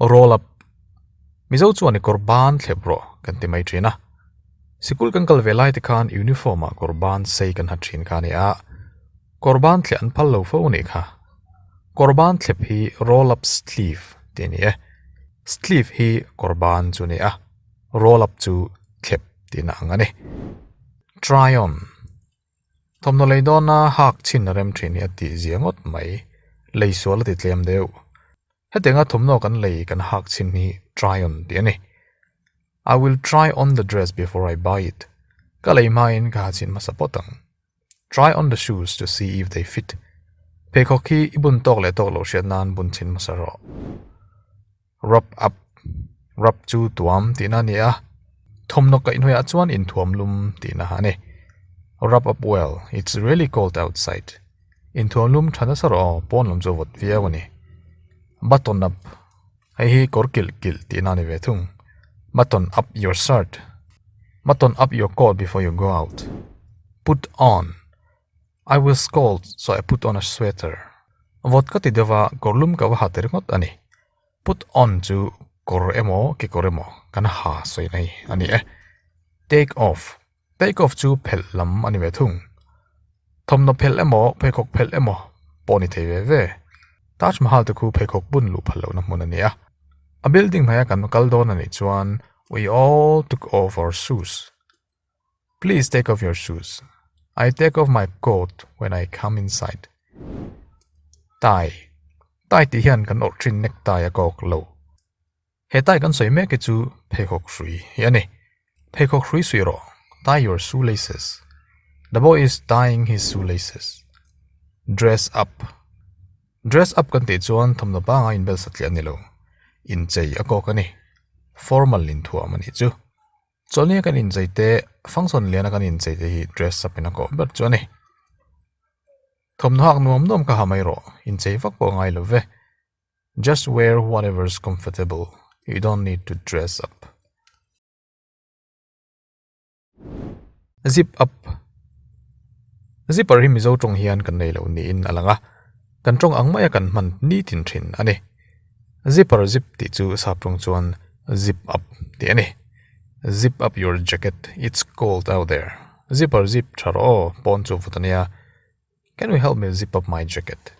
Roll up. Mizo chuan i kawr ban thlep rawh kan ti mai thin a. Sikul kan kal ve lai te khan uniform ah kawr ban sei kan ha thin kha a ni a. Kawr ban thleh an phal lo fo a nih kha. Kawr ban thlep hi roll up sleeve tih a ni e. Sleeve hi kawr ban chu a ni a, roll up chu thlep tihna ang a ni. Try on. Thawmhnaw lei dawna hak chhin a rem thin hi a tih zia ngawt mai. Lei sual a ti tlem deuh. Hetianga thawmhnaw kan lei kan hak chhin hi try on tih a ni. I will try on the dress before I buy it. Ka lei hmain ka ha chhin hmasa pawt ang. Try on the shoes to see if they fit. Pheikhawk hi i bun tawk leh tawk loh hriat nan bun chhin hmasa rawh. Wrap up, Wrap chu tuam tihna a ni a, thawmhnaw kaihhnawihah chuan inthuam lum tihna a ni. Wrap up well, it's really cold outside. Inthuam lum tha nasa rawh aw, pawn lam chu a vawt viau a ni. Button up, Hei hi kawr kilh kilh tihna a ni ve thung. Button up your shirt, Button up your coat before you go out. Put on, I was cold so I put on a sweater. Vawt ka ti deuh a, kawr lum ka va ha ta ringawt a ni. Put on chu kawr emaw kekawr emaw kan ha sawi mai a ni e. Take off, Take off chu phelh lam a ni ve thung. Thawmhnaw phelh emaw pheikhawk phelh emaw pawh a ni thei ve ve. Taj Mahal te khu pheikhawk bun luh phal lohna hmun a ni a. A building hmaiah kan kal dawn a nih chuan we all took off our shoes. Please take off your shoes. I take off my coat when I come inside. Tai. Tai tih hian kan awrh thin necktie a kawk lo. He tai kan sawi mek hi chu pheikhawk hrui hi a ni. Pheikhawk hrui suih rawh. Tie your shoelaces. The boy is tying his shoelaces. Dress up. Dress up kan tih chuan thawmhnaw panga inbel satliah a ni lo. Inchei a kawk a ni. Formal inthuam a nih chu. Chawlhnia kan inchei te, function liana kan inchei te hi dress up in a kawh ber chu a ni. Thawmhnaw hak nuam nuam ka ha mai rawh, inchei vak pawh a ngai lo ve. Just wear whatever's comfortable, you don't need to dress up. Zip up Zipper hi Mizo tawng hian kan nei lo niin a lang a, kan tawng ang maia kan hman nitin thin a ni. Zipper zip tih chu sap tawng chuan zip up tih a ni. Zip up your jacket, it's cold out there. Zipper zip tha rawh aw, pawn chu vut a nia. Can you help me zip up my jacket?